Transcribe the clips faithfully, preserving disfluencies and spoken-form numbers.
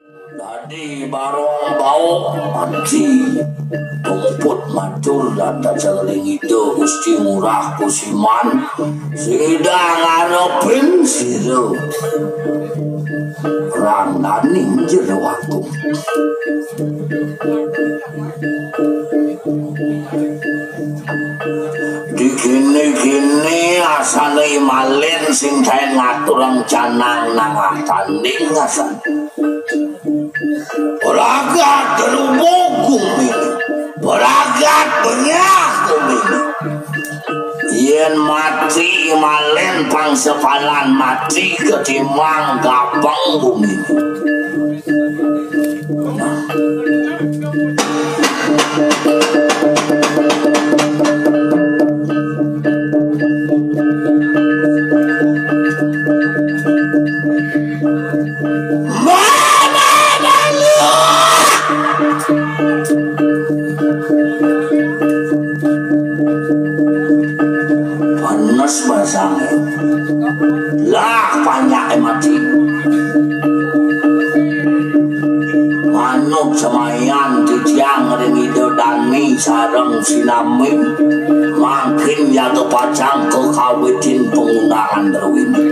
Dadi barong baok mati. Pemuput matur lantas saling ida Gusti Ngurah Kusiman. Sida ngarepin sira. Rangdaning Jero Agung. Di kene-kene asane I Malen sing taen ngaturang canang nang tanding asan. Pragat derubug gumine, pragat benyah gumine. Yen mati I Malen pang sepalan mati ketimbang gapeng gumine. Panes basange. Lah, panyake mati. Manut semayan titiang ring Ida Dani sareng sinami, mangkin jaga pacang kakawitin pangundangan druwine.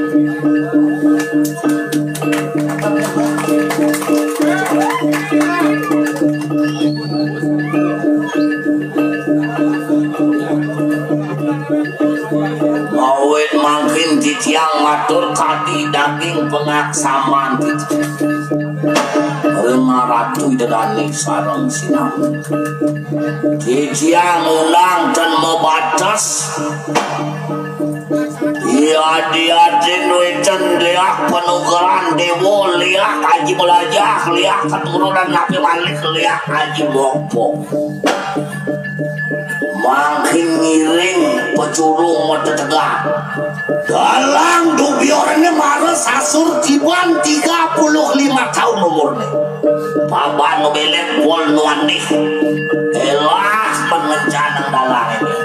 Awit mangkin titiang matur kadi daging pangaksaman titiang. Ring Ratu Ida Dani sareng sinami. Titiang undang ten mabates. Iya, diatin wénten liak panugrahan déwa, liak aji melajah, liak keturunan napi malih, liak aji bapa. Mangkin ngiring pecurung matetegan. Dalang Dubyurné mara sasur tiban tiga puluh lima taun umurné. Paban nu belet pol nu anih. Élah mengencanang dalang ini.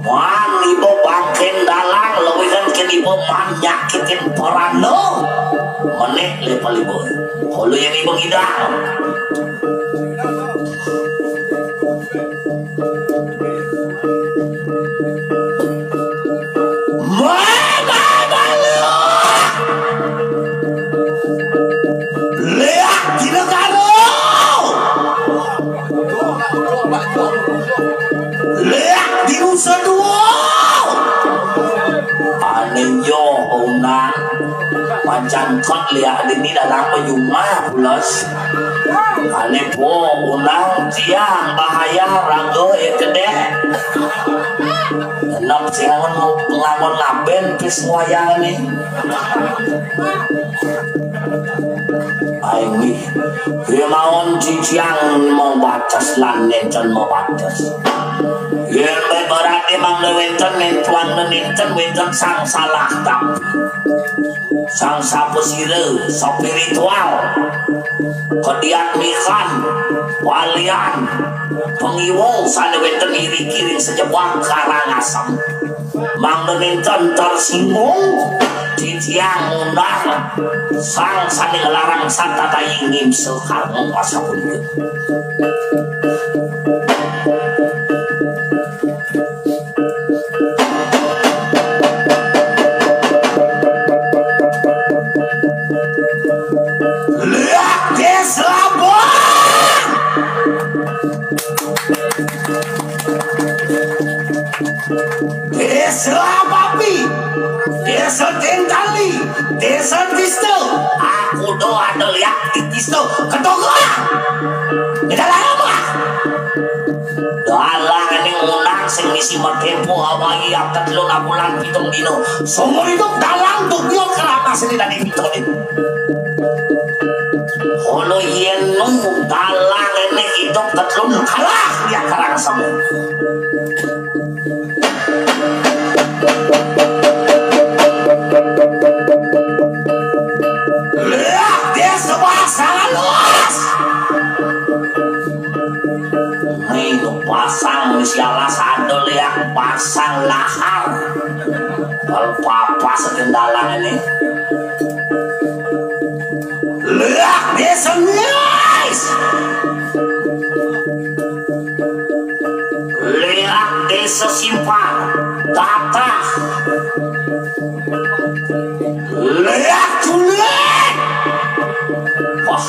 Maan iba bangkén dalang, lewihan kén iba maan nyakitin peranda. Menék lé paliba. Kala yén iba ngidang. Maan, maan, maan, lu. Léak Jinegara. Léak Dinusa Dua. Ané nyoh unang. Macan kot léak dini dalam payumah pulas. Ané po unang tiang bahaya raga ya kedek. Enam sing ngangon, ngangon ngaben pis wayang ni. Ai wih. Kemauan ciciang mau batas lan nénten mau batas. Yén beberat emang wénten, néntuan nénten wénten sang salah tapi. Sang sapasira spiritual, kediatmikan, walian, pangiwa sané wénten iriki ring sajebag Karangasem. Mangda nénten tersinggung, titiang ngundang sang sané nglarang satataing ngimsa karma asapunika. Liak Désa Abang. Désa Papi. Désa Tintali. Désa Tista. Aku do ada liak di Tista. Ketoga. Kita lama. Dalang ené ngundang sing misi matempo awayi atet luna bulan pitung dina. Seumur hidup dalang tuh dia keramas ini dari pitung dina. Holo yén nu dalang ené hidup tetlun kalah dia karang sama. Liak dia sebuah salah luas. Nih, pasang nih si alas ada liak pasang lahar. Kalau papa sekendalan ini. Liak Sengis. Liak Desa Simpang datah. Liak Culik. Wah,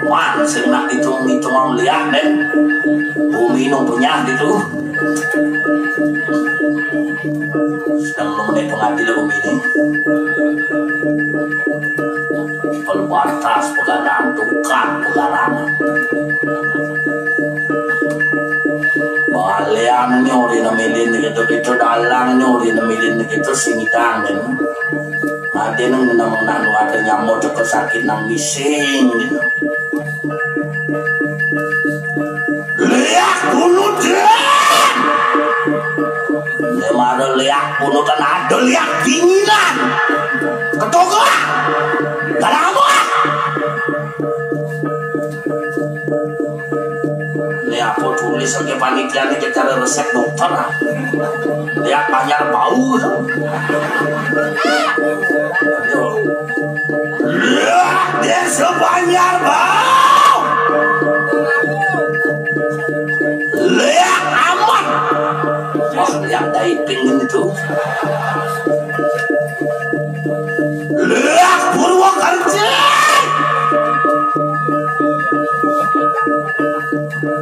man sing nak hitung-hitung liak, nih. Bumi nu punya gitu. Sedang mengenai pengadil bumi ini. Perbatas pegangan, tukang pegangan. Balian ini ori nemilin gitu, gitu dalang ini ori nemilin gitu, sing idang ini. Ada nang nang nang ada nyamuk, sakit nang bising gitu. Liak bunutan. Ini mah ada liak bunutan, ada liak dinginan. Ketoga. Kenapa? Ini apa tulis ke panitia ini, cara resep dokter, ah. Liak Banjar Bau. Liak Desa Banjar Bau. Liak Amat. Wah, liak diving itu. Liak Purwakerti.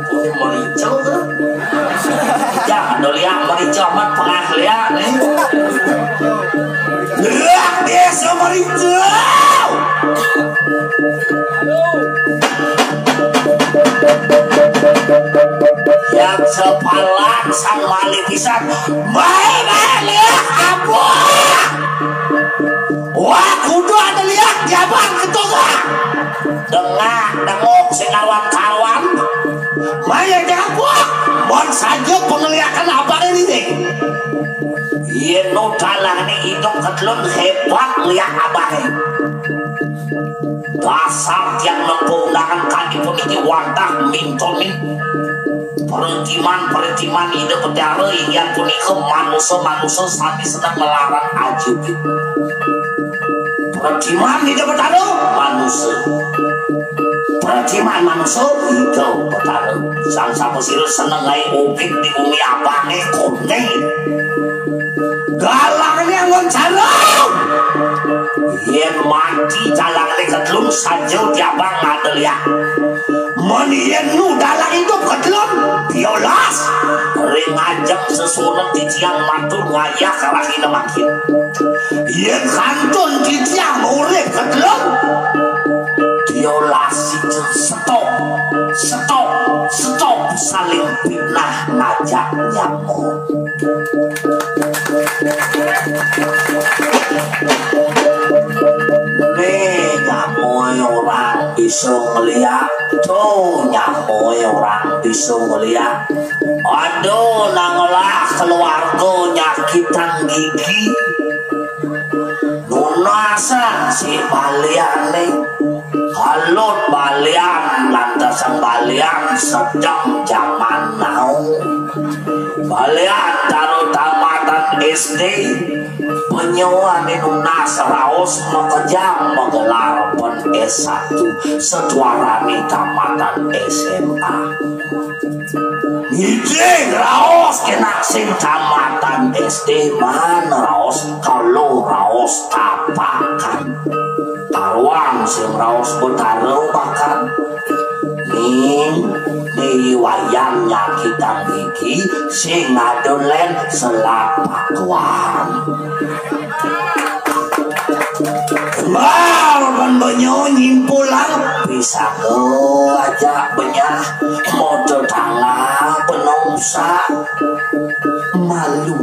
Ini merica tuh. Ya, ada liak merica amat pengah liak nih. Liak Desa Merica. Yang sepalan sang malih pisan. Bae, bae, liak apa? Wah, kudu ada liak jaban ketua. Dengak, dengok, sing kawan-kawan. Maya jago. Mon saja pengeliakan apa ini? Yen nu dalane idup ketelun hebat liak abahe. Dasar tiang nempuh undangan kami puniki wantah mintonin peretiman-peretiman Ida Betara inggih punika manusa-manusa sami seneng nglarang ajebit. Peretiman Ida Betara manusa. Peretiman manusa Ida Betara. Sang sapa sira seneng ae ubit di bumi abahe kone. Dalane anggon sarung. Yen mati dalane ketelun saja diabang ngadel ya. Mon yen nu dalang idup ketelun piolas. Ring ajeng sesuunan titiang matur ngayah rahina mangkin. Yen kantun titiang urip ketelun piolas itu stop, stop, stop saling fitnah ngajak nyamuk. Nih, nyamoe orang bisa ngeliat. Tuh, nyamoe orang bisa ngeliat. Aduh, nangelah keluarga nyakitan gigi. Nunasan si baliane. Halut balian, lantasan balian sedang zaman now. Balian taruh tamatan S D, penyewa nunas raos makejang magelar pen S satu, setuarane tamatan S M A. Ngidih raos kenak sing tamatan S D man raos kalau raos tapakan. Karuan sing raos Betara makan. Ning, ni wayan nyakitan gigi sing adolen selapakuan. Mar ban banyo nyimpulang pisaga aja benyah motor tangga penungsa. Malu,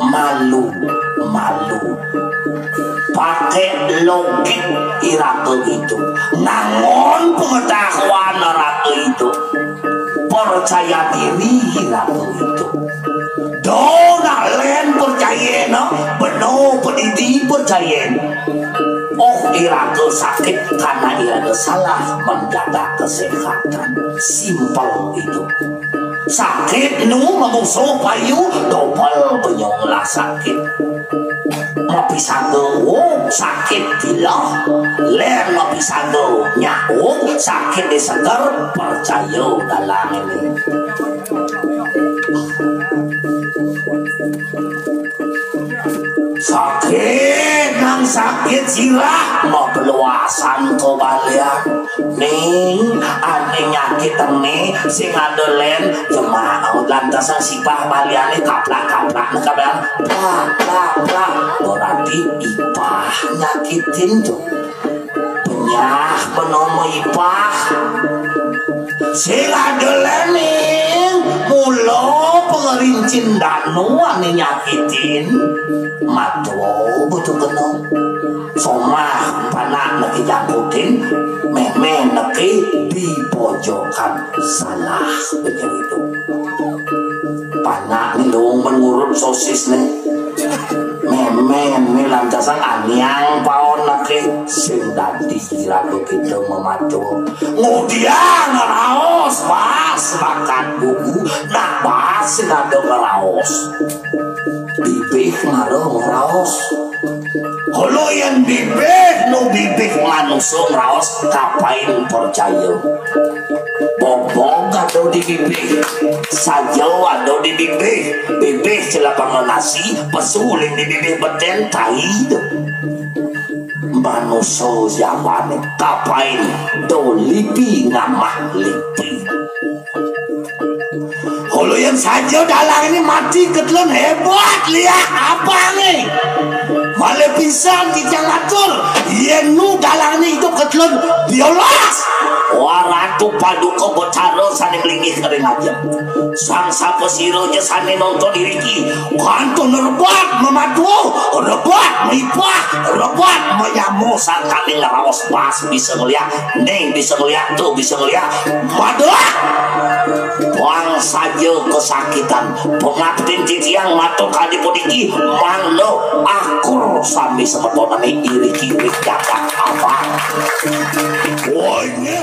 malu, malu. Pakai logik iraga itu. Nangon pengetahuan iraga itu. Percaya diri iraga itu. Dona len percaya na, beno pedidi percaya. Oh, iraga sakit karena iraga salah menjaga kesehatan. Simpel itu. Sakit nu mamusuh payu, dobel benyong lah sakit. Mapisaga, oh, sakit tilah. Lén mapisaga, nyaut, sakit di seger, percaya dalang ini. Sakit nang sakit sirah, mabeluasan to balian. Ning, ané nyakit ené, sing ada lén, jemaah lantasan sipah baliané kaplak-kaplak, kaplak, plak, plak, plak. Berarti ipah nyakitin to. Penyah penama ipah. Sing ada lén, Ning, mula pengerincin danu ané nyakitin. Matua betul kena. Somah panak niki jangkutin, mémé niki di pojokan salah begitu. Panak ni dong mengurut sosis nih. Mémé ni lantasan aniang paon niki sing dadi raga kita mematua. Ngudiang raos pas bakat buku, nak pas sing ada ngeraos. Bibih ngaruh ngraos. Kala yén bibih nu bibih manusa ngraos kapain percaya. Bobog ada di bibih, saja ada di bibih, bibih celapanga nasi, pesu uling di bibih betén tai. Manusa jamané kapain do lipi ngamah lipi. Kala yén saja dalang ini mati ketelun hebat liak abangé. Malih pisan titiang matur, yén nu dalang ini idup ketelun biolas. Wah, Ratu Paduka Betara sané nglinggih ring ajeng. Sang sapasira ja sané nonton iriki, kantun rebat mamatua, rebat maipah, rebat mayama sangkaning raos pas bisa ngeliak, ning bisa ngeliak, to bisa ngeliak. Maduh! Buang saja kesakitan. Pangaptin titiang matur kadi puniki, mangda akur sami semetonané iriki ring jagat abang. Woi, nggih,